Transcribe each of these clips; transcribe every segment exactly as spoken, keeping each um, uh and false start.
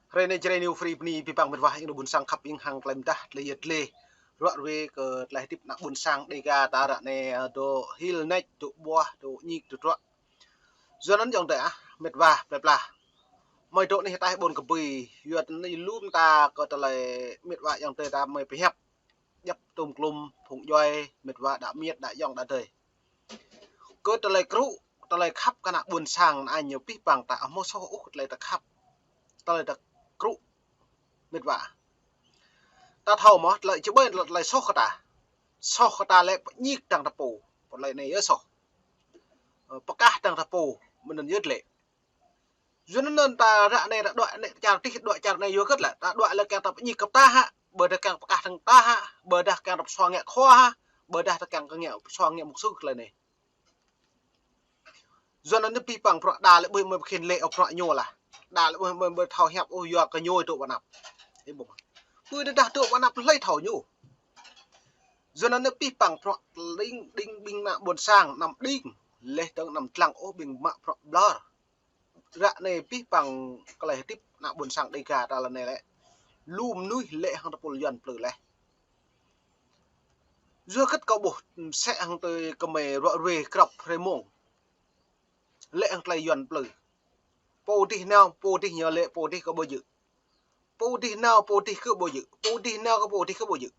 Hrơi anai Jrai New Free bơni abih bang mĕt wa ayŏng adơi ƀuôn sang khăp ing hăng tơlơi mơdah, tơlơi yet lĕ. Ruă ruê kơ tơlơi hơdip ană ƀuôn sang Dega ta ră anai, ơ, dŏ hil nač, dŏ ƀuah, dŏ ñik, dŏ truă. Yua anŭn ayŏng adơi ah, mĕt wa plơi pla. Mơi dŏ anih ataih ƀôn kơbui, yua anŭn lŏm ta kơ tơlơi mĕt wa ayŏng adơi ta mơi pơhiăp. Djŏp tôm klôm phung djuai, mĕt wa đah miêt, đah ayŏng, đah adơi. Kơ tơlơi kru, tơlơi khăp kơ ană ƀuôn sang anai ñu abih bang ta ƀu hmâo soh ôh kơ tơlơi ta khăp, tơlơi ta kru, mĕt wa. Ta thâo mơ̆, tơlơi čơƀơi tơlơi soh kơ ta. Soh kơ ta lĕ pơñik dăng ta pô, pô tơlơi anai yơh soh. Ơ, pơkah dăng ta pô, mơ̆n anŭn yơh lĕ. Yua anŭn ta ră anai ta đuaĭ anai čar tih, đuaĭ čar anai yua hơget lĕ, ta đuaĭ lĕ kiăng ta pơñik kơ ta hă, ƀôdah kiăng pơkah dăng ta hă, ƀôdah kiăng ta pơsua ngă khua hă, ƀôdah ta kiăng kơ ngă pơsua ngă mục sư tơlơi anai. Yua anŭn anai abih bang bruă đa lĕ ƀu mơi pơkhin lĕ ôh bruă ñu lah. Đa lĕ ƀu mơi, mơi thâo hiăp ôh yua kơ ñu dŏ pơ anăp. Ih ƀuh mơ̆. Pơ tơdah dŏ pơ anăp hlơi thâo ñu. Yua anŭn anai abih bang bruă tơling đing ƀing ană ƀuôn sang anăm đing. Leh dơ̆ng anăm dlăng ôh ƀing mă bruă ƀlŏr. Ră anai abih bang tơlơi hơdip ană ƀuôn sang Dega ta ră anai lĕ. Lu mơnuih lĕ hăng tơpul Yuan plư leh. Yua hơget kâo ƀuh sĕ hăng tơlơi kơmơi ruă ruê krăp hrơi mông. Lĕ hăng tơlơi Yuan plư. Pô dih nao, pô dih ñu lĕ, pô dih kơ ƀu djơ̆. Pô dih nao, pô dih kơ ƀu djơ̆. Pô dih nao kơ pô dih kơ ƀu djơ̆.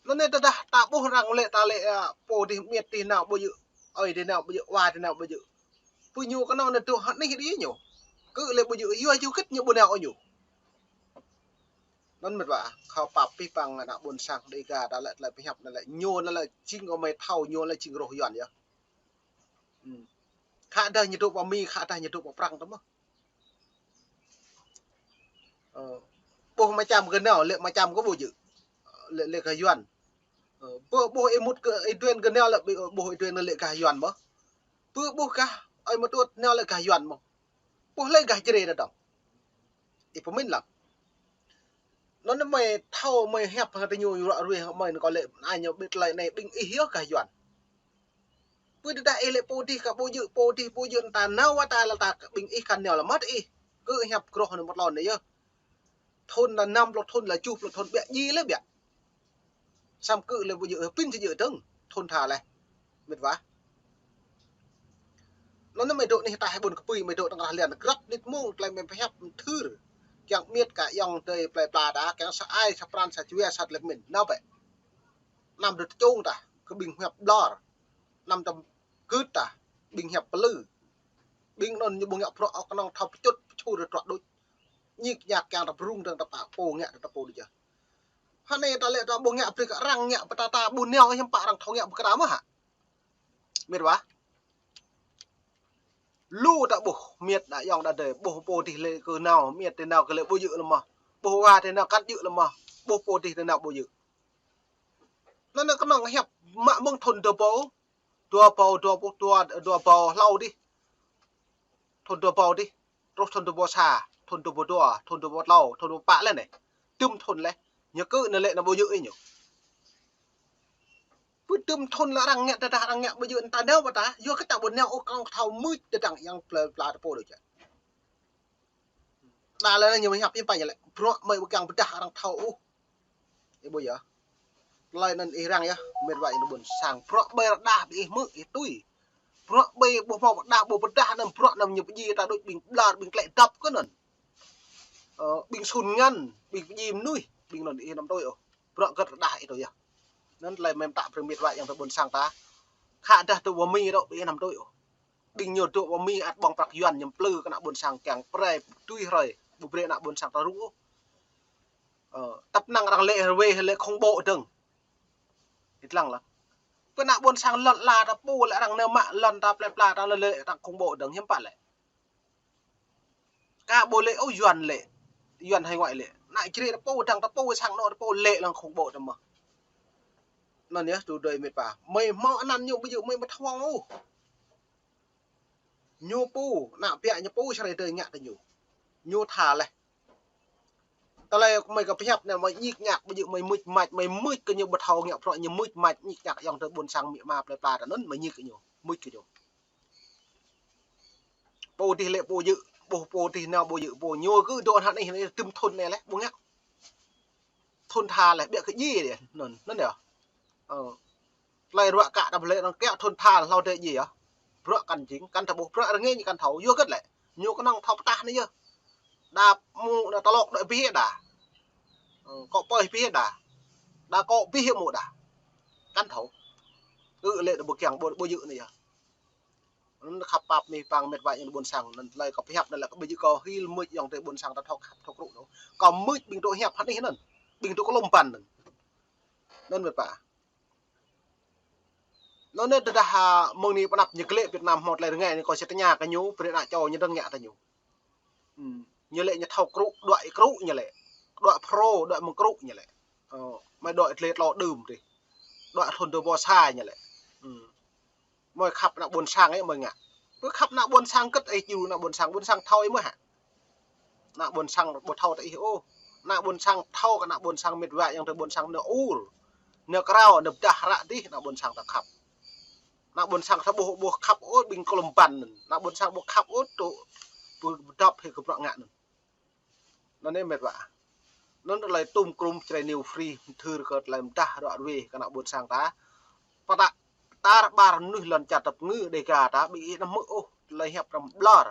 Anŭn anai tơdah ta ƀuh arăng lĕ ta lĕ, ơ, pô dih miêt dih nao ƀu djơ̆. Ơi dih nao ƀu djơ̆, wa dih nao ƀu djơ̆. Pơ ñu kơnơ̆ng anai tuh hơnih dih ñu. Kơ lĕ ƀu djơ̆, yua hơget ñu ƀu nao ôh ñu. Anŭn mĕt wa, kâo pap abih bang ană ƀuôn sang Dega ta lĕ tơlơi pơhiăp anai lĕ. Ñu anai lĕ jing kơmơi thâo, ñu lĕ jing roh Yuan yơh. Khă dah ñu dŏ pơ Mi, khă dah ñu dŏ pơ Prăng tơ mơ̆. Ơ, ƀuh mơčăm kơ nao, lĕ mơčăm kơ ƀu djơ̆. Lĕ, lĕ gah Yuan. Ơ, ƀuh, ƀuh ih mŭt kơ ih duen kơ nao lĕ, ƀuh ih duen lĕ gah Yuan mơ̆. Ƀuh, ƀuh gah, ơi mơtuăt nao lĕ gah Yuan mơ̆. Ƀuh lĕ gah Jrai đơđŏng. Ih pơmĭn lăng. Anŭn anai mơi thâo mơi hiăp hăng tơ ñu ruă ruê hăng mơi anŭn kâo lĕ anai ñu ƀĭt tơlơi anai ƀing ih yơh gah Yuan. Pơ tơdah ih lĕ pô dih kơ ƀu djơ̆, pô dih ƀu djơ̆ ta nao wa ta lă ta ƀing ih kăn nao lă mơ̆t ih. Kơ hiăp groh anai mơ̆t lŏn anai yơh. Thun lă năm pluh thun lă tơjuh pluh thun biă djai lĕ biă. Samơ̆ kơ lĕ ƀu djơ̆, pĭn či djơ̆ dơ̆ng. Thun tha leh. Mĕt wa. Anŭn anai mơi dŏ anih ataih ƀôn kơbui, mơi dŏ tơngan lian grăp nit mông, tơlơi mơi pơhiăp mơthưr. Kiăng miêt kơ ayŏng adơi plơi pla ta, kiăng sa ai, sa pran, sa jua, sa tơlơi pơmĭn. Nao bĕ. Anăm dŏ tơčông ta, kơ ƀing hiăp ƀlŏr. Anăm tơm gưt ta, ƀing hiăp plư. Ƀing anŭn ñu ƀu ngă bruă ôh kơnơ̆ng thâo pơčŭt, pơčŭt rơtrŏ đôč. Ñik ñak kiăng ta brung dơ̆ng ta pă pô ngă ta pô đôč yơh. Hơnai ta lĕ ta ƀu ngă brơi kơ arăng ngă pơ ta ta ƀu nao hiư̆m pă arăng thâo ngă pơ kơ ta mơ̆ hă. Mĕt wa. Lu ta ƀuh miêt đah ayŏng đah adơi, ƀuh pô dih lĕ kơ nao, miêt dih nao kơ lĕ ƀu djơ̆ lă mơ̆. Ƀuh wa dih nao kăn djơ̆ lă mơ̆. Ƀuh pô dih dih nao ƀu djơ̆. Anŭn anai kơnơ̆ng hiăp mă mơ̆ng thun dua rơbâo, dua rơbâo, dua pluh dua, dua rơbâo hlâo dih. Thun dua rơbâo dih. Truh thun dua rơbâo sa, thun dua rơbâo dua, thun dua rơbâo tlâo, thun dua rơbâo pă leh anai. Dŭm thun leh. Ñu kơ anai lĕ anăm ƀu djơ̆ ih ñu. Pơ dŭm thun lĕ arăng ngă tơdah arăng ngă ƀu djơ̆ ta nao pơ ta, yua kơ ta ƀu nao ôh kơnơ̆ng thâo mưč tơdang yang plơi pla ta pô đôč yơh. Đa lĕ ñu mơi hiăp hiư̆m pă ñu lĕ. Bruă mơi ƀu kiăng pơdah arăng thâo ôh. Ih ƀuh yơh. Tơlơi anŭn ih răng yơh, mĕt wa ih ană ƀuôn sang. Bruă ƀai rơđah ƀing ih hmư̆ ih tui. Bruă ƀai ƀu hmâo pơdah, ƀu pơdah anŭn bruă anŭn ñu pơdjai ta đôč ƀing ƀlŏr, ƀing klĕ dăp kơ anŭn. Ơ, ƀing sun ngăn, ƀing pơdjai mơnuih, ƀing anŭn ih anăm tui ôh. Bruă hơget rơđah ih tui yơh. Anŭn tơlơi mơi pơtă brơi mĕt wa ayŏng adơi ƀuôn sang ta. Khă dah dŏ pơ Mi dŏ ƀing ih anăm tui ôh. Ƀing ñu dŏ pơ Mi ăt ƀơ̆ng prăk Yuan ñu plư kơ ană ƀuôn sang kiăng prai tui hrơi, ƀu brơi ană ƀuôn sang ta rŭng ôh. Ơ, tăp năng arăng lĕ rơwê lĕ khủng bố dơ̆ng. Ih lăng lăng. Pơ ană ƀuôn sang lŏn ala ta pô lĕ arăng nao mă lŏn ta plơi pla ta lĕ lĕ arăng khủng bố dơ̆ng hiư̆m pă lĕ. Kơ ƀu lĕ ôh Yuan lĕ. Yuan hải ngoại lĕ. Ană Jrai ta pô dang ta pô sang anŏ ta pô lĕ lăng khủng bố ta mơ̆. Anŭn yơh tui đơi mĕt wa. Mơi hmâo anăn ñu ƀu djơ̆ mơi mă thuang ôh. Ñu pô, ană biă ñu pô sa hrơi tơdơi ngă tơ ñu. Ñu tha leh. Tơlơi mơi kơ pơhiăp anai mơi ñik ñak ƀu djơ̆ mơi mưč mač, mơi mưč kơ ñu ƀu thâo ngă bruă ñu mưč mač ñik ñak ayŏng adơi ƀuôn sang amĭ ama plơi pla ta anŭn mơi ñik kơ ñu, mưč kơ ñu. Pô dih lĕ pô djơ̆, Ƀuh pô tih nao ƀu djơ̆ pô ñu kơ dŏ hă anih anai tơm thun anai lĕ, ƀu ngă. Thun tha lĕ, ƀiă kơ djai dih, anŭn, anŭn yơh. Ơ. Tơlơi ruă kă ta ƀu lĕ, anŭn kiaŏ thun tha hlâo dih djai yơh. Bruă kăn jing, kăn ta ƀuh, bruă rơngai ñu kăn thâo, yua hơget lĕ. Ñu kơnơ̆ng thâo pơtah anai yơh. Đa mơ̆ng đa tơlŏk đuaĭ abih đa. Ơ, kŏ pơi abih đa. Đa kŏ abih mơ̆ đa. Kăn thâo. Kơ lĕ đa ƀu kiăng ƀu, ƀu djơ̆ anai yơh. Anŭn khăp pap mih pang met wa ayŏng adơi ƀôn sang, anŭn tơlơi kâo pơhiăp anŭn lĕ kâo ƀu djơ̆ kâo hil mưč ayŏng adơi ƀôn sang ta thâo khăp thâo krŭ ôh. Kâo mưč ƀing tŭ hiăp hă anih anŭn. Ƀing tŭ klŏm ƀăn anŭn. Anŭn met wa. Anŭn anai tơdah, a, mơ̆ng anai pơ anăp ñu klĕ Việt Nam hmâo tơlơi rơngai anai kâo či tơña kơ ñu, brơi ană čô ñu dơ̆ng ngă tơ ñu. Hmm. Ñu lĕ ñu thâo krŭ, đuaĭ krŭ ñu lĕ. Đuaĭ Pro, đuaĭ mơ̆ng krŭ ñu lĕ. Ơ, mơi đuaĭ tlê tlâo đưm dih. Đuaĭ thun dua ƀô sa ñu lĕ. Hmm. Mơi khăp ană ƀôn sang ih mơi ngă. Pơ khăp ană ƀôn sang hơget ih djru ană ƀôn sang, ƀôn sang thâo ih mơ̆ hă? Ană ƀôn sang ƀu thâo tơ ih ôh. Ană ƀôn sang thâo kơ ană ƀôn sang met wa ayŏng adơi ƀôn sang nao ur. Nao krao, nao pơdah hră dih ană ƀôn sang ta khăp. Ană ƀôn sang ta ƀu, ƀu khăp ôh ƀing klŏm ƀăn anŭn. Ană ƀôn sang ƀu khăp ôh tŭ pơdŏp hĭ kơ bruă ngă anŭn. Anŭn anai met wa. Anŭn tơlơi tŭm krŭm Jrai New Free, mơthưr kơ tơlơi mơdah ruă ruê kơ ană ƀôn sang ta. Pơtă tar ƀar mơnuih lŏn čar ta pơngư Dega ta, ƀing ih anăm hmư̆ ôh, tơlơi hiăp răm ƀlŏr.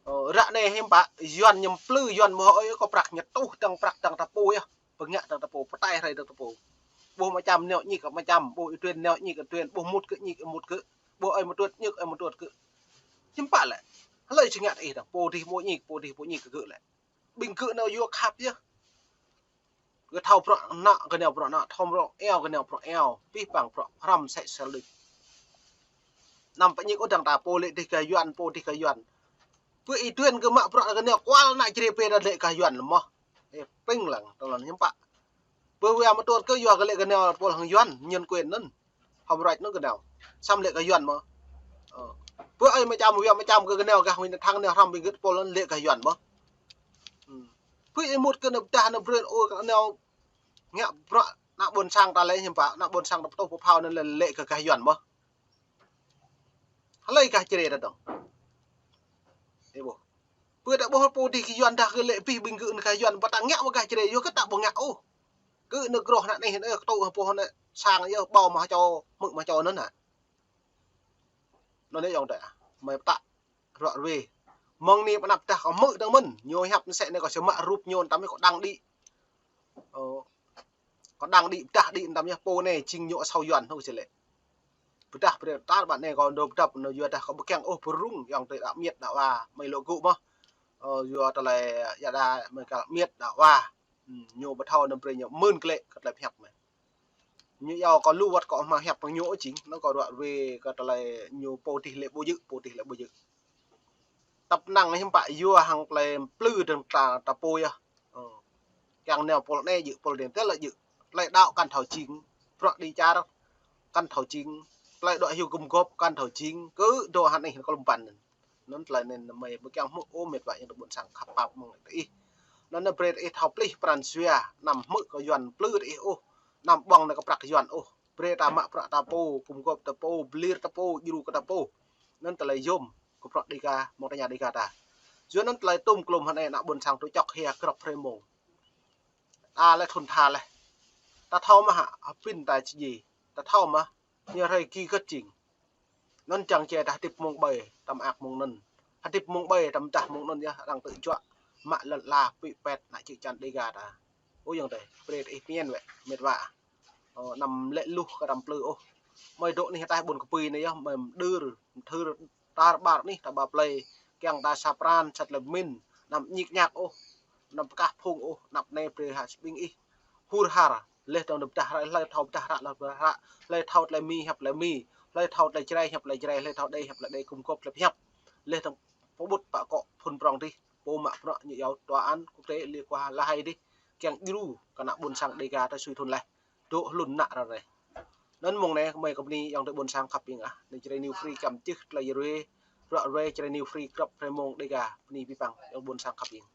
Ơ, ră anai hiư̆m pă, Yuan ñu plư, Yuan mơ̆ ơi, kơ prăk ñu tuh dơ̆ng prăk dơ̆ng ta pô yơh. Pơngă dơ̆ng ta pô, pơtai hrơi dơ̆ng ta pô. Ƀuh mơčăm nao ñik kơ mơčăm, ƀuh ih tuen nao ñik kơ tuen, ƀuh mŭt kơ ñik kơ mŭt kơ, ƀuh ơi mơtuăt ñik ơi mơtuăt kơ. Hiư̆m pă lĕ. Hlơi či ngă ih dơ̆ng, pô dih ƀu ñik, pô dih ƀu ñik kơ gơ̆ lĕ. Ƀing gơ̆ nao yua khăp yơh. Gơ̆ thâo bruă ană, gơ̆ nao bruă ană, thâo bruă eo, gơ̆ nao bruă eo. Pih pang bruă hrăm sĕ sel đĭ. Anăm pơñik ôh dơ̆ng ta pô lĕ dih gah Yuan, pô dih gah Yuan. Pơ ih tuen gơ̆ mă bruă gơ̆ nao kual ană Jrai pê đa lĕ gah Yuan lĕ mơ̆. Ê, ping lăng, tơlơi hiư̆m pă. Pơ wia mơtuăt kơ yua gơ̆ lĕ gơ̆ nao pô hăng Yuan, ñen quyền anŭn. Hăm rach anŭn gơ̆ nao. Samơ̆ lĕ gah Yuan mơ̆. Ơ. Pơ ơi mơčăm wia mơčăm gơ̆ nao gah win thăng nao hrăm ƀing gơ̆ pô lĕ gah Yuan mơ̆. Hmm. Pơ ih mŭt kơ nao pơdah nao brơi ôh kơ nao ngă bruă ană ƀôn sang ta lĕ hiư̆m pă, ană ƀôn sang ta pơtô pơphao anŭn lĕ lĕ gah gah Yuan mơ̆. Hlơi gah Jrai ta dơ̆ng. Ê ƀuh. Pơ ta ƀuh pô dih gah Yuan dah gơ̆ lĕ pih ƀing gơ̆ anŭn gah Yuan, pơtă ngă mơ̆ gah Jrai, yua kơ ta ƀu ngă ôh. Gơ̆ anŭn groh ană anih anŭn, kơ tŭ hăng pô anŭn sang yơh, ƀâo mă čô, mư̆ mă čô anŭn hă. Anŭn anai ayŏng adơi, mơi pơtă ruă ruê. Mơ̆ng anai pơ anăp tah kâo hmư̆ dơ̆ng mơ̆n, ñu hiăp mơsĕ anai kâo či mă rup ñu anŭn tăm kâo đăng đĭ. Ơ, kâo đăng đĭ, pơdah đĭ anŭn tăm yơh, pô anai jing ñu asâo Yuan hơ̆ či lĕ. Pơdah brơi tar ƀă anai kâo dŏ pơdŏp anŭn yua dah kâo ƀu kiăng ôh pơrŭng ayŏng adơi đah miêt đah wa, mơi lŏ gŭ mơ̆. Ơ, yua tơlơi yua dah mơi kăl miêt đah wa. Hmm, ñu ƀu thâo anŭn brơi ñu mơ̆n klĕ kơ tơlơi pơhiăp mơi. Ñu yua kâo lu wơ̆t kâo hmâo hiăp hăng ñu ôh jing, anŭn kâo ruă ruê kơ tơlơi ñu pô dih lĕ ƀu djơ̆, pô dih lĕ ƀu djơ̆. Tăp năng hiư̆m pă yua hăng tơlơi plư dơ̆ng ta, ta pô yơh. Ơ. Kiăng nao pôl anai djơ̆, pôl anai tơlơi djơ̆. Tơlơi đaŏ kăn thâo jing, bruă đĭ čar kăn thâo jing, tơlơi đuaĭ hyu gum gôp kăn thâo jing, kơ dŏ hăng anih kơ lŏm ƀăn anŭn. Anŭn tơlơi anŭn mơi ƀu kiăng hmư̆ ôh met wa ayŏng adơi ƀôn sang khăp pap mơ̆ng tơ ih. Anŭn anai brơi tơ ih thâo plih pran jua, anăm hmư̆ kơ Yuan plư tơ ih ôh, anăm ƀơ̆ng anai kơ prăk Yuan ôh. Brơi ta mă bruă ta pô, gum gôp ta pô, pơlir ta pô, djru kơ ta pô. Anŭn tơlơi yôm kơ bruă Dega, mơ̆ng tơña Dega ta. Yua anŭn tơlơi tŭm klŏm hăng anai ană ƀôn sang tŭ čŏk hia krăp hrơi mông. Ta lĕ thun tha lĕ. Ta thâo mơ̆ hă, hơpin ta či djai. Ta thâo mơ̆, ñu hrơi ki gơ̆t jing. Anŭn čang či ta hơdip mông ƀai, ta mơak mông anŭn. Hơdip mông ƀai, ta mơdah mông anŭn yơh, arăng tŭ juă. Mă lŏn ala, pui pet, ană čư̆ čan Dega ta. Ơ ayŏng adơi, brơi tơ ih pơñen wĕ, met wa. Ơ, anăm lĕ luh kơ răm plư ôh. Mơi dŏ anih ataih ƀôn kơpui anai yơh, mơi mơdưr, mơthưr, tar ƀar anih ta ba plơi, kiăng ta sa pran, sa tơlơi pơmĭn, anăm ñik ñak ôh, anăm pơkah phung ôh, anăp anai brơi hă ƀing ih. Hur har, laih dơ̆ng anŭn pơdah hră, hlơi thâo pơdah hră, hlơi pơdah hră, hlơi thâo tơlơi Mi, hiăp tơlơi Mi, hlơi thâo tơlơi Jrai, hiăp tơlơi Jrai, hlơi thâo Đê, hiăp tơlơi Đê, gum gôp tơlơi pơhiăp. Laih dơ̆ng pơƀut pă akŏ phŭn prŏng dih, pô mă bruă ñu iâu tòa án quốc tế li kua La Hay dih, kiăng djru kơ ană ƀôn sang Dega ta sui thun laih. Dŏ hlŭn ană ră ruai. Anŭn mơ̆ng anai, mơi kơ bơni ayŏng adơi ƀôn sang khăp ing ah. Anai Jrai New Free čăm čih tơlơi ruai, ruă ruai Jrai New Free krăp hrơi mông Dega, bơni pih pang ayŏng ƀôn sang khăp ing.